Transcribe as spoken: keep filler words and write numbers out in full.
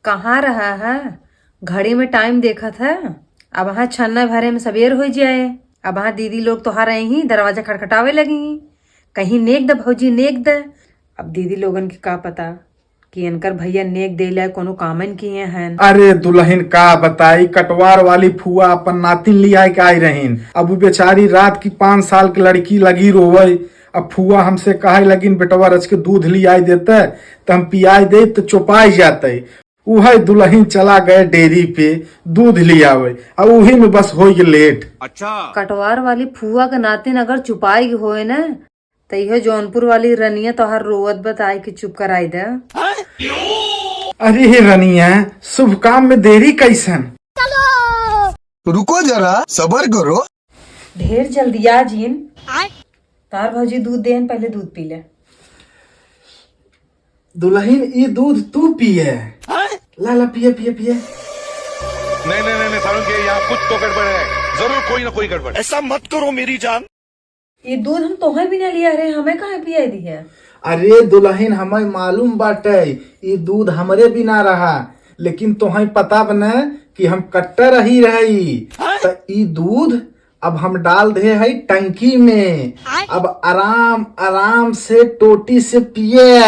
कहाँ रहा है? घड़ी में टाइम देखत है। अब हाँ छन्ना भरे में सबेर होइ जाए। अब हाँ दीदी लोग तोहार आई ही, दरवाजा खटखटावे लगी ही, कहीं नेक द भौजी, नेक द। अब दीदी लोगन के का पता कि इनकर भैया नेक देला कोनो कामन किए हैं। अरे दुलहिन, का बताई, कटवार वाली फुआ अपन नातिन लियाए के आई रहिन। अब उ बेचारी रात की पाँच साल की लड़की लगी रोवे। अब फुआ हमसे कहे लगिन, "बेटवा रच के दूध लियाए देते, त हम पियाए दे, त चुपाई जाते।" उहे दुलहिन चला गए डेरी पे दूध लियावे, आ उही में बस होइ गए लेट। अच्छा। कटवार वाली फुआ के नातिन अगर चुपाई होए न, त इहो जौनपुर वाली रनिया तोहार रोवत बताई कि चुप कराई दे। अरे हे रनिया, शुभ काम में देरी कैसन? रुको जरा, सबर करो। ढेर जल्दिया जिन। तार भौजी दूध देन, पहले दूध पी ले। दुलहिन, ई दूध तू पिए। ला ला, पिए पिए पिए। नहीं नहीं नहीं नहीं, सारुण के यहाँ कुछ तो गड़बड़ है, जरूर कोई ना कोई गड़बड़। ऐसा मत करो मेरी जान। ई दूध हम तोहे भी ना लिया रे, हमें काहे पियाई दिहे? अरे दुलहिन, हमें मालूम बाटे, ई दूध हमरे बिना रहा, लेकिन तोहे पता बने कि हम कट्टर रही रही। त ई दूध अब हम डाल दे है टंकी में। अब आराम आराम से टोटी से पिए।